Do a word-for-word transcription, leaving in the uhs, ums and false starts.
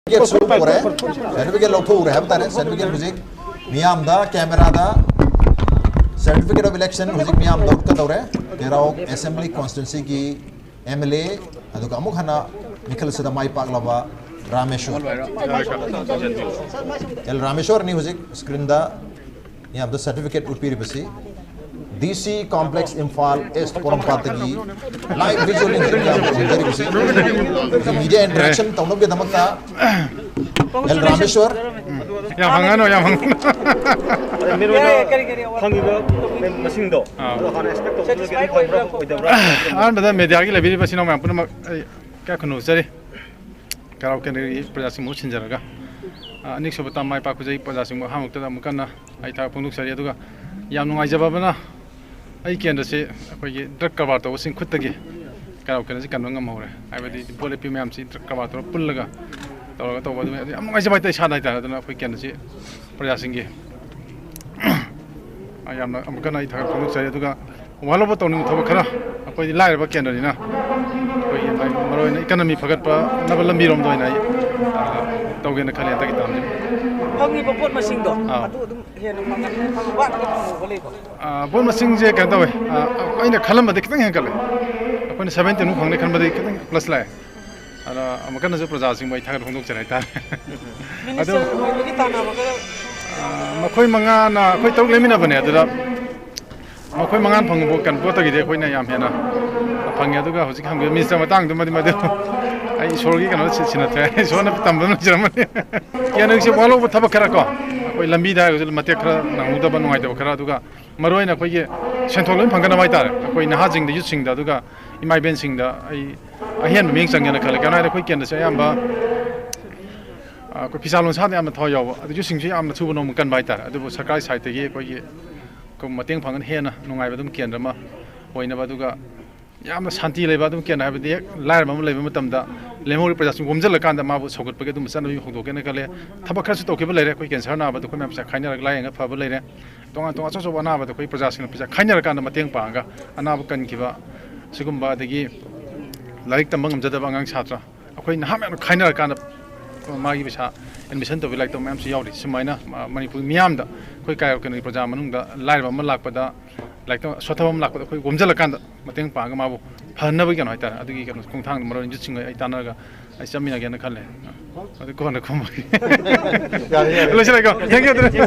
ꯁꯥꯔꯇꯤꯐꯤꯀꯦꯠꯁꯨ ꯄꯨꯔꯛꯑꯦ꯫ ꯁꯥꯔꯇꯤꯐꯤꯀꯦꯠ ꯂꯧꯊꯣꯛꯎꯔꯦ ꯍꯥꯏꯕ ꯇꯥꯔꯦ꯫ ꯁꯥꯔꯇꯤꯐꯤꯀꯦꯠ ꯍꯧꯖꯤꯛ ꯃꯤꯌꯥꯝꯗ ꯀꯦꯃꯦꯔꯥꯗ certificate of election ꯍꯧꯖꯤꯛ ꯃꯤꯌꯥꯝꯗ ꯎꯠꯀꯗꯧꯔꯦ꯫ ꯀꯦꯔꯥꯎ Assembly Constituencyꯒꯤ M L A, ꯑꯗꯨꯒ ꯑꯃꯨꯛ ꯍꯟꯅ ꯃꯤꯈꯜ ꯑꯁꯤꯗ ꯃꯥꯏ ꯄꯥꯛꯂꯕ ꯔꯥꯃꯦꯁꯣꯔ, ꯑꯦꯜ ꯔꯥꯃꯦꯁꯣꯔꯅꯤ ꯍꯧꯖꯤꯛ ꯁ꯭ꯀ꯭ꯔꯤꯟꯗ ꯃꯤꯌꯥꯝꯗ ꯁꯥꯔꯇꯤꯐꯤꯀꯦꯠ ꯎꯠꯄꯤꯔꯤꯕꯁꯤ ꯗꯤ ꯁꯤ ꯀꯣꯝꯄ꯭ꯂꯦꯛꯁ ꯏꯝꯐꯥꯜ ꯏꯁ ꯄꯣꯔꯣꯝꯄꯥꯠꯇꯒꯤ live visual engineer ꯌꯥꯝꯅ ꯎꯖꯔꯤꯕꯁꯤ꯫ ꯃꯤꯗꯤꯌꯥ ꯏꯟꯇꯔꯦꯛꯁꯟ ꯇꯧꯅꯕꯒꯤꯗꯃꯛꯇ ꯑꯦꯜ ꯔꯥꯃꯦꯁꯣꯔ꯫ ꯌꯥꯝ ꯍꯪꯉꯅꯨ, ꯌꯥꯝ ꯍꯪꯉꯅꯨ꯫ ꯃꯦꯟ ꯑꯣꯏꯅ ꯐꯪꯉꯤꯕ ꯃꯁꯤꯡꯗꯣ, ꯑꯥ꯫ ꯑꯗꯣ ꯍꯥꯟꯅ ꯑꯦꯛꯁꯄꯦꯛ ꯇꯧꯕꯗꯨꯗꯒꯤ ꯑꯗꯨꯝ ꯐꯪꯕ꯭ꯔꯥ ꯑꯣꯏꯗꯕ꯭ꯔꯥ? ꯑꯍꯥꯟꯕꯗ ꯃꯦꯗꯤꯌꯥꯒꯤ ꯂꯩꯕꯤꯔꯤꯕ ꯏꯆꯤꯟ ꯏꯅꯥꯎ ꯃꯌꯥꯝ ꯄꯨꯝꯅꯃꯛ ꯑꯩ ꯀꯌꯥ ꯈꯨꯅꯨꯖꯔꯤ꯫ ꯀꯦꯔꯥꯎ ꯀꯦꯟꯗ꯭ꯔꯒꯤ ꯄ꯭ꯔꯖꯥꯁꯤꯡꯕꯨ ꯁꯤꯟꯖꯔꯒ, ꯑ, ꯑꯅꯤꯁꯨꯕ ꯇꯥꯝ ꯃꯥꯏ ꯄꯥꯛꯄꯁꯦ ꯑꯩ ꯄ꯭ꯔꯖꯥꯁꯤꯡꯕꯨ ꯑꯍꯥꯟꯕꯃꯛꯇꯗ ꯑꯃꯨꯛ ꯍꯟꯅ ꯑꯩ ꯊꯥꯒꯠ ꯐꯣꯡꯗꯣꯛꯆꯔꯤ꯫ ꯑꯗꯨꯒ ꯌꯥꯝ ꯅꯨꯡꯉꯥꯏꯖꯕ ꯑꯃꯅ, ꯑꯩ ꯀꯦꯟꯗ꯭ꯔꯁꯤ ꯑꯩꯈꯣꯏꯒꯤ ꯗ꯭ꯔꯒ ꯀꯔꯕꯥꯔ ꯇꯧꯕꯁꯤꯡ ꯈꯨꯠꯇꯒꯤ ꯀꯦꯔꯥꯎ ꯀꯦꯟꯗ꯭ꯔꯁꯤ ꯀꯟꯕ ꯉꯝꯍꯧꯔꯦ꯫ ꯍꯥꯏꯕꯗꯤ ꯚꯣꯠ ꯂꯦꯞꯄꯤ ꯃꯌꯥꯝꯁꯤ ꯗ꯭ꯔꯒ ꯀꯔꯕꯥꯔ ꯇꯧꯔꯒ ꯄꯨꯜꯂꯒ ꯇꯧꯔꯒ ꯇꯧꯕ, ꯑꯗꯨ ꯌꯥꯝ ꯅꯨꯡꯉꯥꯏꯖꯕ ꯍꯥꯏꯇꯥꯔꯦ ꯏꯁꯥꯗ ꯍꯥꯏꯇꯥꯔꯦ꯫ ꯑꯗꯨꯅ ꯑꯩꯈꯣꯏ ꯀꯦꯟꯗ꯭ꯔꯁꯤ ꯄ꯭ꯔꯖꯥꯁꯤꯡꯒꯤ ꯑ, ꯌꯥꯝꯅ ꯑꯃꯨꯛ ꯍꯟꯅ ꯑꯩ ꯊꯥꯒꯠ ꯐꯣꯡꯗꯣꯛꯆꯔꯤ꯫ ꯑꯗꯨꯒ ꯋꯥꯍꯧꯕ ꯇꯧꯅꯤꯡꯕ ꯊꯕꯛ ꯈꯔ, ꯑꯩꯈꯣꯏꯗꯤ ꯂꯥꯏꯔꯕ ꯀꯦꯟꯗ꯭ꯔꯅꯤꯅ, ꯑꯩꯈꯣꯏꯒꯤ ꯃꯔꯨ ꯑꯣꯏꯅ ꯏꯀꯅꯃꯤ ꯐꯒꯠꯄꯅꯕ ꯂꯝꯕꯤꯔꯣꯝꯗ ꯑꯣꯏꯅ ꯑꯩ, ꯑ, ꯇꯧꯒꯦꯅ ꯈꯜꯂꯤ ꯍꯟꯗꯛꯀꯤ ꯇꯥꯝꯁꯤ꯫ ꯐꯪꯉꯤꯕ ꯄꯣꯠ ꯃꯁꯤꯡꯗꯣ ꯑꯥ꯫ ꯑꯗꯨ ꯑꯗꯨꯝ ꯍꯦꯟꯅ ꯐꯪꯉꯛꯀꯅꯤ, ꯋꯥꯠꯅ ꯐꯪꯍꯧꯕ ꯂꯩꯕ꯭ꯔꯣ? ꯑ, ꯄꯣꯠ ꯃꯁꯤꯡꯁꯦ ꯀꯩꯅꯣ ꯇꯧꯋꯦ, ꯑ, ꯑꯩꯅ ꯈꯜꯂꯝꯕꯗꯤ ꯈꯤꯇꯪ ꯍꯦꯟꯒꯠꯂꯦ꯫ ꯑꯩꯈꯣꯏꯅ seventy ꯃꯨꯛ ꯐꯪꯅꯤ ꯈꯟꯕꯗꯤ ꯈꯤꯇꯪ plus ꯂꯥꯛꯑꯦ꯫ ꯑꯗ ꯑꯃꯨꯛ ꯍꯟꯅꯁꯨ ꯄ꯭ꯔꯖꯥꯁꯤꯡꯕꯨ ꯑꯩ ꯊꯥꯒꯠ ꯐꯣꯡꯗꯣꯛꯆꯔꯤ ꯍꯥꯏꯇꯥꯔꯦ꯫ ꯑꯗꯨ ꯃꯤꯅꯤꯁꯇꯔ ꯑꯣꯏꯕꯒꯤ ꯇꯥꯟꯅꯕꯒ ꯑ, ꯃꯈꯣꯏ ꯃꯉꯥꯅ, ꯑꯩꯈꯣꯏ ꯇꯔꯨꯛ ꯂꯦꯝꯃꯤꯟꯅꯕꯅꯦ꯫ ꯑꯗꯨꯗ ꯃꯈꯣꯏ ꯃꯉꯥꯅ ꯐꯪꯕ ꯀꯩꯅꯣ ꯄꯣꯠꯇꯒꯤꯗꯤ ꯑꯩꯈꯣꯏꯅ ꯌꯥꯝ ꯍꯦꯟꯅ ꯐꯪꯉꯦ꯫ ꯑꯗꯨꯒ ꯍꯧꯖꯤꯛ ꯍꯪꯕꯤꯕ ꯃꯤꯅꯤꯁꯇꯔ ꯃꯇꯥꯡꯗꯨꯃꯗꯤ ꯃꯗꯨ ꯑꯩ ꯏꯁꯣꯔꯒꯤ ꯀꯩꯅꯣꯗ ꯁꯤ-, ꯁꯤꯟꯅꯊꯣꯛꯑꯦ꯫ ꯏꯁꯣꯔꯅ ꯇꯝꯕ ꯑꯃ ꯂꯩꯖꯔꯝꯃꯅꯤ꯫ ꯀꯦꯟꯗ꯭ꯔꯒꯤꯁꯦ ꯋꯥꯠꯍꯧꯕ ꯊꯕꯛ ꯈꯔ ꯀꯣ, ꯑꯩꯈꯣꯏ ꯂꯝꯕꯤꯗ ꯍꯥꯏꯔꯒꯁꯨ ꯃꯇꯦꯛ ꯈꯔ ꯅꯪꯍꯧꯗꯕ, ꯅꯨꯡꯉꯥꯏꯇꯕ ꯈꯔ, ꯑꯗꯨꯒ ꯃꯔꯨꯑꯣꯏꯅ ꯑꯩꯈꯣꯏꯒꯤ ꯁꯦꯟꯊꯣꯛ ꯂꯣꯏꯅ ꯐꯪꯒꯗꯕ ꯍꯥꯏꯇꯥꯔꯦ꯫ ꯑꯩꯈꯣꯏ ꯅꯍꯥꯁꯤꯡꯗ, ꯌꯨꯠꯁꯤꯡꯗ, ꯑꯗꯨꯒ ꯏꯃꯥ ꯏꯕꯦꯟꯁꯤꯡꯗ ꯑꯩ ꯑꯍꯦꯟꯕ ꯃꯤꯠꯌꯦꯡ ꯆꯪꯒꯦꯅ ꯈꯜꯂꯦ꯫ ꯀꯩꯒꯤꯅꯣ ꯍꯥꯏꯔꯗꯤ ꯑꯩꯈꯣꯏ ꯀꯦꯟꯗ꯭ꯔꯁꯦ ꯑꯌꯥꯝꯕ, ꯑ, ꯑꯩꯈꯣꯏ ꯐꯤꯁꯥ ꯂꯣꯟꯁꯥꯗ ꯌꯥꯝꯅ ꯊꯋꯥꯏ ꯌꯥꯎꯕ, ꯑꯗꯨ ꯌꯨꯠꯁꯤꯡꯁꯨ ꯌꯥꯝꯅ ꯁꯨꯕ ꯅꯣꯝꯕ ꯀꯟꯕ ꯍꯥꯏꯇꯥꯔꯦ꯫ ꯑꯗꯨꯕꯨ ꯁꯔꯀꯥꯔꯒꯤ ꯁꯥꯏꯠꯇꯒꯤ ꯑꯩꯈꯣꯏꯒꯤ ꯃꯇꯦꯡ ꯐꯪꯒꯅꯤ, ꯍꯦꯟꯅ ꯅꯨꯡꯉꯥꯏꯕ ꯑꯗꯨꯝ ꯀꯦꯟꯗ꯭ꯔ ꯑꯃ ꯑꯣꯏꯅꯕ, ꯑꯗꯨꯒ ꯌꯥꯝꯅ ꯁꯥꯟꯇꯤ ꯂꯩꯕ ꯑꯗꯨꯝ ꯀꯦꯟꯗ꯭ꯔ, ꯍꯥꯏꯕꯗꯤ ꯍꯦꯛ ꯂꯥꯏꯔꯕ ꯑꯃ ꯂꯩꯕ ꯃꯇꯝꯗ ꯂꯦꯝꯍꯧꯔꯤꯕ ꯄ꯭ꯔꯖꯥꯁꯤꯡ ꯋꯥꯝꯁꯤꯜꯂꯀꯥꯟꯗ ꯃꯥꯕꯨ ꯁꯧꯒꯠꯄꯒꯤ ꯑꯗꯨꯝꯕ ꯆꯠꯅꯕꯤ ꯍꯧꯗꯣꯛꯀꯦꯅ ꯈꯜꯂꯦ꯫ ꯊꯕꯛ ꯈꯔꯁꯨ ꯇꯧꯈꯤꯕ ꯂꯩꯔꯦ꯫ ꯑꯩꯈꯣꯏ ꯀꯦꯟꯁꯔ ꯅꯥꯕꯗ ꯑꯩꯈꯣꯏ ꯃꯌꯥꯝ ꯄꯩꯁꯥ ꯈꯥꯏꯅꯔꯒ ꯂꯥꯏꯌꯦꯡꯉ ꯐꯕ ꯂꯩꯔꯦ꯫ ꯇꯣꯉꯥꯟ ꯇꯣꯉꯥꯟ ꯑꯆꯧ ꯑꯆꯧꯕ ꯑꯅꯥꯕꯗ ꯑꯩꯈꯣꯏ ꯄ꯭ꯔꯖꯥꯁꯤꯡꯅ ꯄꯩꯁꯥ ꯈꯥꯏꯅꯔꯀꯥꯟꯗ ꯃꯇꯦꯡ ꯄꯥꯡꯉꯒ ꯑꯅꯥꯕ ꯀꯟꯈꯤꯕ ꯁꯤꯒꯨꯝꯕ, ꯑꯗꯒꯤ ꯂꯥꯏꯔꯤꯛ ꯇꯝꯕ ꯉꯝꯖꯗꯕ ꯑꯉꯥꯡ ꯁꯥꯇ꯭ꯔ, ꯑꯩꯈꯣꯏ ꯅꯍꯥ ꯃꯌꯥꯝꯅ ꯈꯥꯏꯅꯔꯀꯥꯟꯗ ꯃꯥꯒꯤ ꯄꯩꯁꯥ ꯑꯦꯗꯃꯤꯁꯟ ꯇꯧꯕꯒꯤ ꯂꯥꯏꯔꯤꯛ ꯇꯝꯕ ꯃꯌꯥꯝꯁꯨ ꯌꯥꯎꯔꯤ꯫ ꯁꯨꯃꯥꯏꯅ ꯃ-, ꯃꯅꯤꯄꯨꯔ ꯃꯤꯌꯥꯝꯗ, ꯑꯩꯈꯣꯏ ꯀꯩꯅꯣꯒꯤ ꯄ꯭ꯔꯖꯥ ꯃꯅꯨꯡꯗ ꯂꯥꯏꯔꯕ ꯑꯃ ꯂꯥꯛꯄꯗ, ꯂꯥꯏꯔꯤꯛ ꯇꯝ-, ꯁꯣꯠꯊꯕ ꯑꯃ ꯂꯥꯛꯄꯗ ꯑꯩꯈꯣꯏ ꯀꯣꯝꯁꯤꯜꯂꯀꯥꯟꯗ ꯃꯇꯦꯡ ꯄꯥꯡꯉꯒ ꯃꯥꯕꯨ ꯐꯍꯟꯅꯕꯒꯤ ꯀꯩꯅꯣ ꯍꯥꯏꯇꯥꯔꯦ, ꯑꯗꯨꯒꯤ ꯀꯩꯅꯣ ꯈꯣꯡꯊꯥꯡꯗ ꯃꯔꯨꯞ ꯌꯨꯠꯁꯤꯡꯒ ꯑꯩ ꯇꯥꯟꯅꯔꯒ ꯑꯩ ꯆꯠꯃꯤꯟꯅꯒꯦꯅ ꯈꯜꯂꯦ꯫ ꯑꯗꯨ ꯀꯣꯟꯅ ꯈꯨꯝꯃꯒꯦ꯫ ꯌꯥꯔꯦ, ꯌꯥꯔꯦ꯫ ꯂꯣꯏꯁꯤꯜꯂꯒꯦꯀꯣ꯫ Thank you, ꯑꯗꯨꯗꯤ꯫